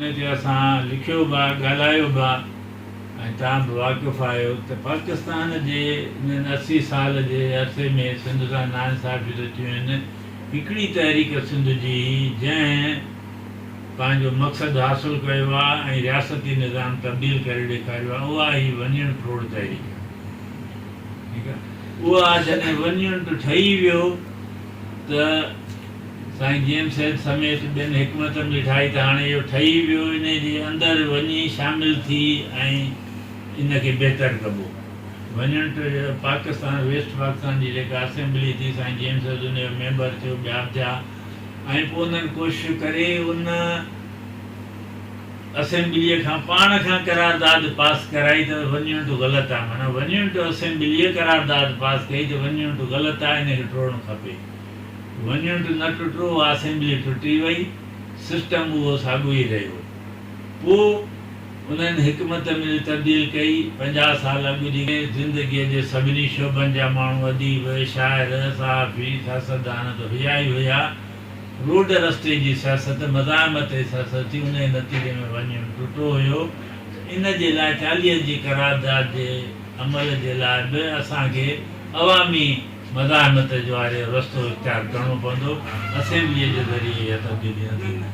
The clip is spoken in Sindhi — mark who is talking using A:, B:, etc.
A: ان تي اسان لکيو به آ، ڳالهايو به آ ۽ توهان به واقف آهيو ته پاڪستان جي انهن 80 سال جي عرصي ۾ سنڌ سان ناانصافيون ته ٿيون آهن، هڪڙي تحريڪ سنڌ جي هئي جنهن پنهنجو مقصد حاصل ڪيو آ ۽ رياستي نظام تبديل ڪري ڏيکاريو آ، اها هئي ون يونٽ ٽوڙ تحريڪ. ٺيڪ آ، اها جڏهن ون يونٽ ٺهي ويو ته سائين جي ايم سيد سميت ٻين حڪمت عملي ٺاهي ته هاڻي اهو ٺهي ويو انهي جي اندر وڃي شامل ٿي ۽ ان کي بهتر ڪبو. وڃڻ ته پاڪستان ويسٽ پاڪستان جي جيڪا اسيمبلي ٿي سائين جي ايم سيد ان جو ميمبر ٿيو ٻيا به ٿيا ۽ پوء انهن ڪوشش ڪري ان اسيمبليء کان پاڻ کان قرارداد پاس ڪرائي ته ون يونٽ غلط آهي معنيٰ ون يونٽ اسيمبليء قرارداد پاس ڪئي ته ون يونٽ غلط آهي ان کي ٽوڙڻ کپي. ون يونٽ نه ٽٽو، اها اسيمبلي ٽٽي وئي، سسٽم اهو ساڳيو ئي رهيو. پوء انهن حڪمت عملي تبديل ڪئي، 50 سال اڳ جي زندگيء جي سڀني شعبن جا ماڻهو اديب، شاعر، صحافي، سياستدان ته هيا ئي هيا، روڊ رستي جي سياست، مزاحمت جي سياست ٿي، انهيء نتيجي ۾ ون يونٽ ٽٽو هيو ته ان جي لاء 40 جي قرارداد جي عمل جي لاء به اسان کي عوامي مزاحمت جو واري رستو اختيار ڪرڻو پوندو، اسيمبليء جي ذريعي اها تبديلي نه ٿيندي.